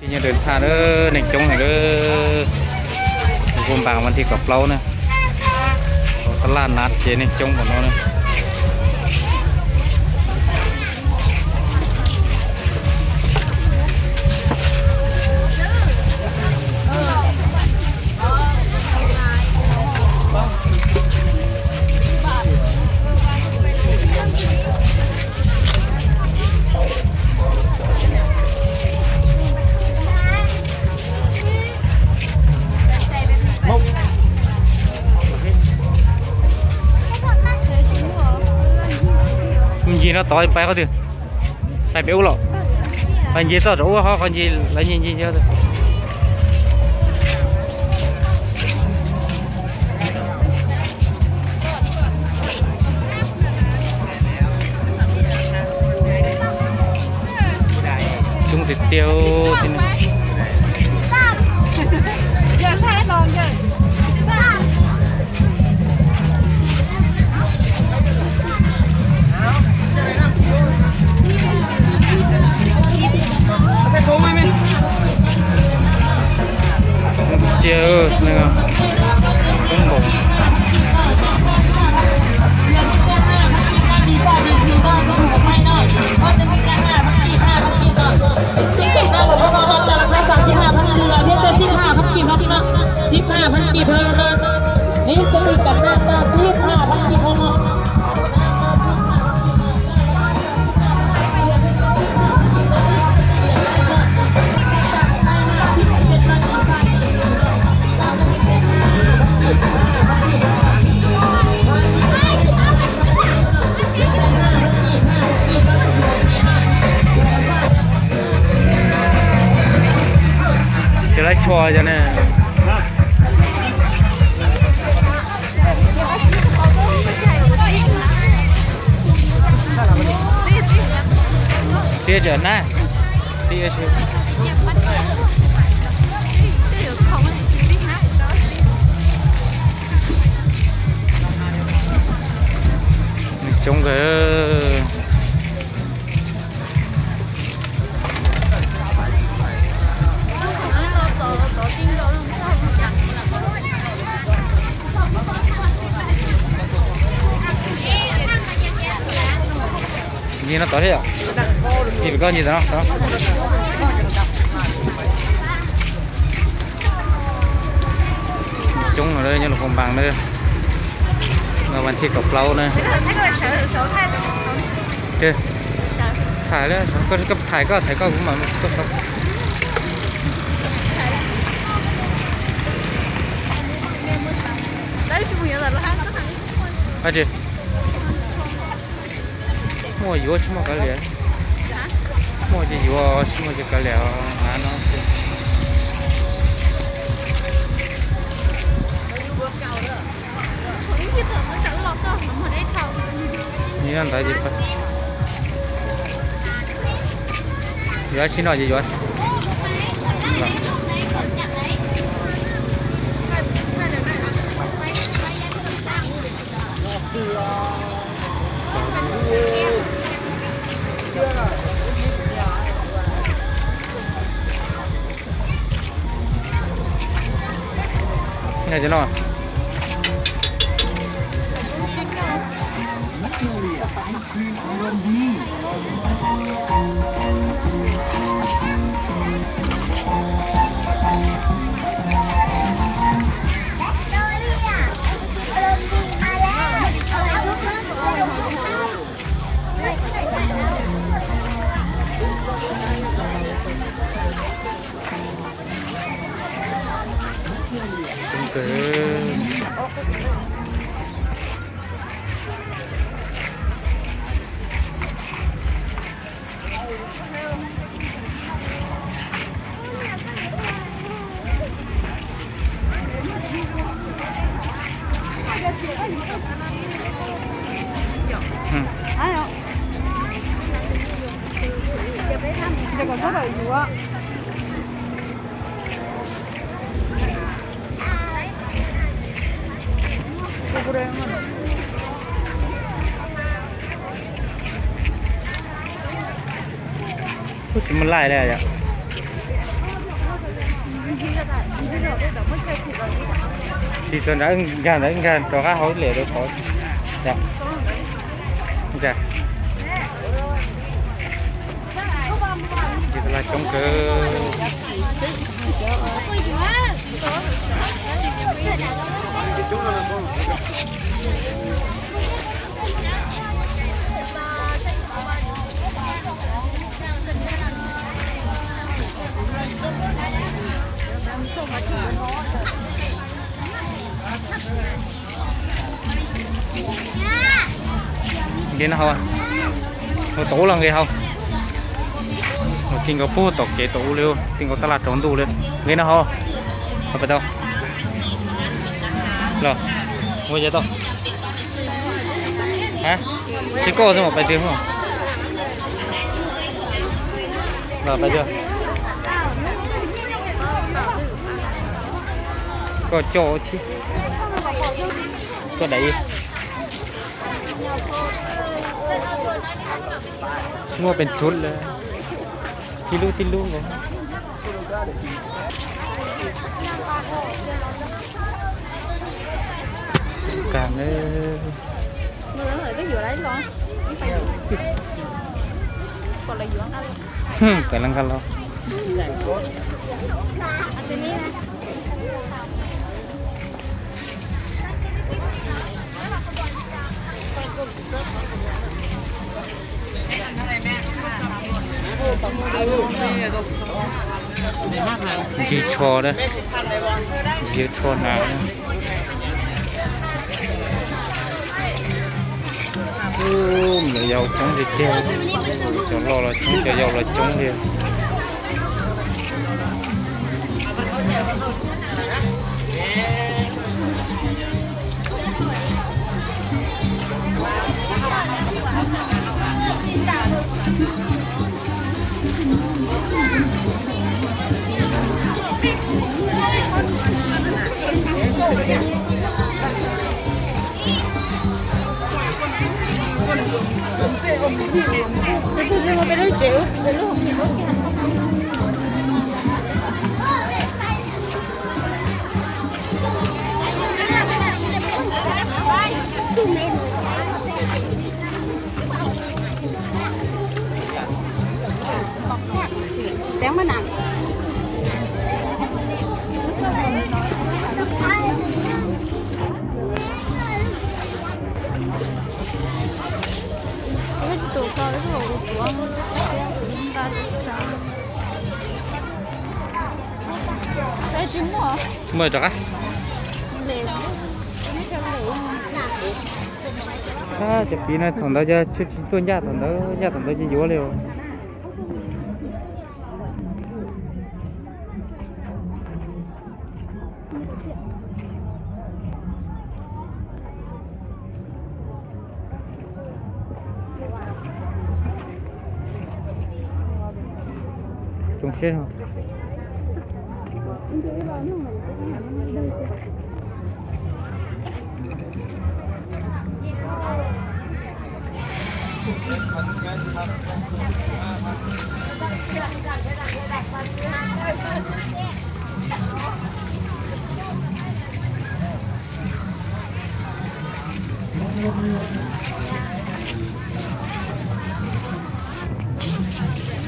Nyob ntawm thaj neeg coob heev lawm. Kuj npas vas thib kaum plaub na, tab laj nav ces neeg coob npaum no na. Ncig no tod pais qhov twg? Pais pem ub los? Pais ncig txoj rau ub ho qhov ncig lawv ncig ncig ncig. Coob tiag tiag. Tiag, coob npaum. Ces lawv tshua cov ne. Tib tseem hnab, tib tseem. Coob kawg. Ncig no tod thiab yom? Ncig pem koj ncig tom no. Coob no nyob Luas Phoo Npas na. No vas thib kaum plaub na. Thaij, koj thaij koj, thaij koj, kuv mam koj sau. Dab tsi? Muaj yuav tsis muaj kav liam. Muaj ces yuav, tsis muaj ces kav liam na no. Nyob ntawd ces yuav tsis no ces yuav. Cov no. Kuj tsis muaj laij li yom. Tiv txog nrad, nkag nrad, nkag rov qab hauv ib lem rau tod. Nkag. Ces laj coob kawg. Nqis no hauv, mus tom ub los nqis hauv. Mus ti nkaus puag tom kev tom ub li, ti nkaus tab laj rau ntuj li. Nqis no hauv, hauv pem tau. Los, ua cas tau. Ha, tsis koj xwb mas pais twg. Los pais twg. Koj coj thiab. Koj daim. Muaj pes ntxhuv lawm. Tib lub tib lub nkaus. Kag na. Kawm laj nkag los. Ncig tsho na, ncig tsho hnav na. Ub, me nyuam yaus coob tiag tiag, cov loj los coob, cov yau los coob li. Muaj rov qab. Cov piv no thaum ntawd ces tsis tuaj ncaj thaum ntawd, ncaj thaum ntawd ces yuav li os. Zoo siab.